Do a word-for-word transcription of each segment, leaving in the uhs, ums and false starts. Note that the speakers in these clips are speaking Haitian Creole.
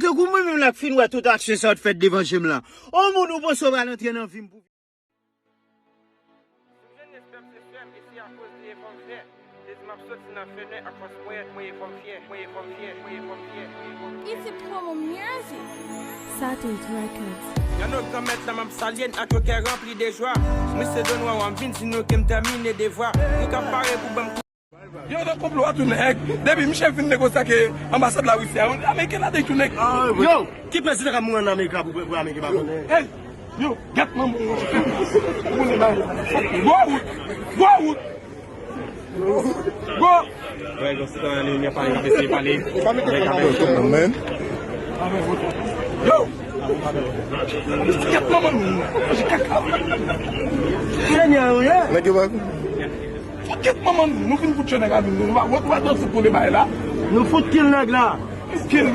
Tankou mwen menm la k fin wè tout aksyon sa yo t fèt devan je m la. On moun ou panse w pral antre nan vi m pou. Si m jwenn espèm se frè m, e se akoz li e fanm vè. Li di m ap soti nan fenèt ak fòs ponyèt, mwen e fanm fyè, mwen e fanm fyè, mwen e fanm fyè, mwen e fanm fyè. It's a promo music. Satis Records. Granmèt la m ap salye n ak yon kè ranpli de jwa. Mwen se Don Juan, m vin di nou ke m tèmine devwa. Nou k ap pare pou ban m Yo, nan konplo a tou nèg. Depi misye fin negosye ak, eh, anbasad Larisi a, Ameriken la detou nèg. Yo, ki prezidan k ap mouri ann Amerik la pou, pou Ameriken pa konnen? Hey, yo, gèt manman w. Ou konnen bagay la. Gwo wout. Gwo wout. Gwo. Wè, gwo sitwayen, li, li ap pale, li ap eseye pale. Nèg ap eseye. Yo. Gèt manman w. Senyè, wi. Nèg yo pa Fokèt manman nou, nou fin fout tchè nèg la vin nou. Nou pa wè, wè dòt fout pou de bay la. Nou fout kill nèg la. Kill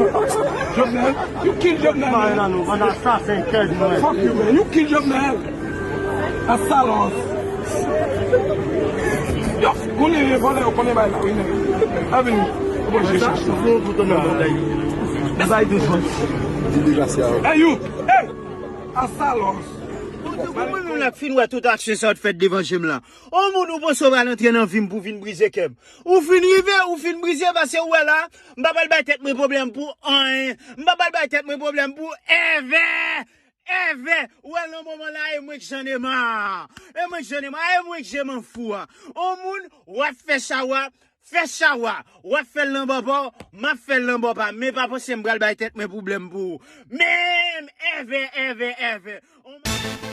Jovenel. You kill Jovenel. Bay la nou, bann asasen tèt mwen. Fuck you, man. You kill Jovenel. A Salos. Yo, konnen vòlè yo konnen bay la, wi, nèg. A vini. Bon, je cherche. Fou, fou, tonton, tonton. Bay tou fò. Hey, you. Hey. A Salos. Tankou mwen menm la k fin wè tout aksyon sa yo t fèt devan je m la. On moun ou panse w pral antre nan vi m pou vin brize kè m. Ou fin rive, ou fin brize, paske ou wè la, m pa pral bay tèt mwen pwoblèm pou anyen. M pa pral bay tèt mwen pwoblèm pou èvè. Èvè. Ou wè nan moman la, e mwen k jan de ma. E mwen k jan de ma, e mwen k je m an fou a. On moun, w ap fè chawa, fè chawa. W ap fè l nan bò pa w, m ap fè l nan bò pa m. Men pa panse m pral bay tèt mwen pwoblèm pou ou. Men, èvè, èvè, èvè. On